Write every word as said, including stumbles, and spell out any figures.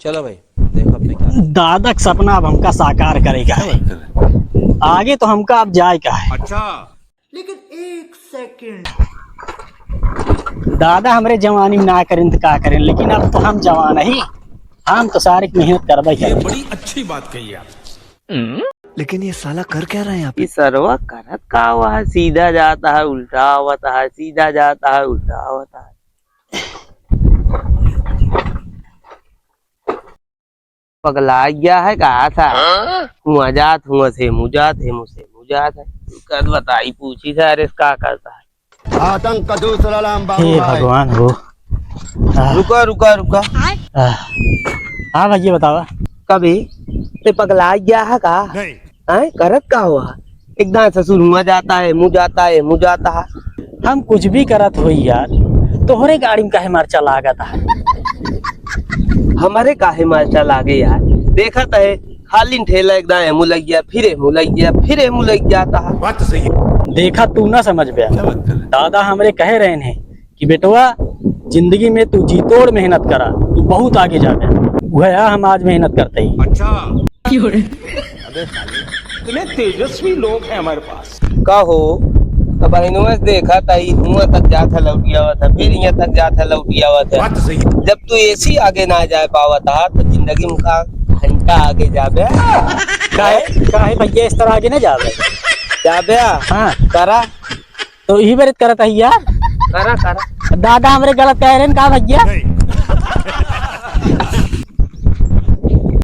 चलो भाई, देखो अपने क्या। दादा का सपना अब हमका साकार करेगा है। आगे तो हमका अब जाए का है। अच्छा। लेकिन एक सेकंड। दादा हमरे जवानी में ना करें तो का करें, लेकिन अब तो हम जवान ही, हम तो सारे मेहनत करबे ये करें। बड़ी अच्छी बात कही आप। लेकिन ये साला कर क्या रहा है यहाँ पे? ई सरवा करत का हुआ है? सीधा जाता है, उल्टा आवता है, सीधा जाता है, उल्टा आवता है। पगला गया है का सा? हाँ? हुआ जात, हुआ से मुँह जात है, मुँह से मुँह जात है। कद बताई, पूछी सारे से का करता है। आतंक का दूसरा नाम बाबू हे भाई। भगवान हो। आह। रुका, रुका, रुका। आह। हाँ भैया, बतावा। कभी ते पगला गया है का? नहीं। हैं, करत का हुआ? एकदम ससुर हुआ जाता है, मुँह जाता है, मुँह जाता है। हम कुछ भी करत होई यार, तोहरे गाड़ी में काहे मरचा लागत है? हमरे काहे मरचा लागे यार? देखत है, खाली ठेला एकदम एमू लग गया, फिर एमू लग गया, फिर एमू लग जाता है। बात तो सही है। देखा, तू ना समझ बे। क्या बात कर रहे? दादा हमरे कहे रहे हैं कि बेटवा, जिंदगी में तू जी तोड़ मेहनत करा, तू बहुत आगे जाबे। वह हम आज मेहनत करते ही। अच्छा। अबे साले, इतने तेजस्वी लोग हैं हमारे पास। का हो, तो बहिनवा से देखा था, ई हुआ तक जात है, लौटी आवत है, फिर यहाँ तक जात है, लौटी आवत है। बात तो सही है। जब तू एसी आगे ना जाए पावत हा, तो जिंदगी में का घंटा आगे जाबे? काहे, काहे भैया इस तरह आगे ना जाबे? जाबे? हाँ। करा। तो यही बेर करत है यार। करा, करा। दादा हमरे गलत कह रहे हैं का भैया? नहीं।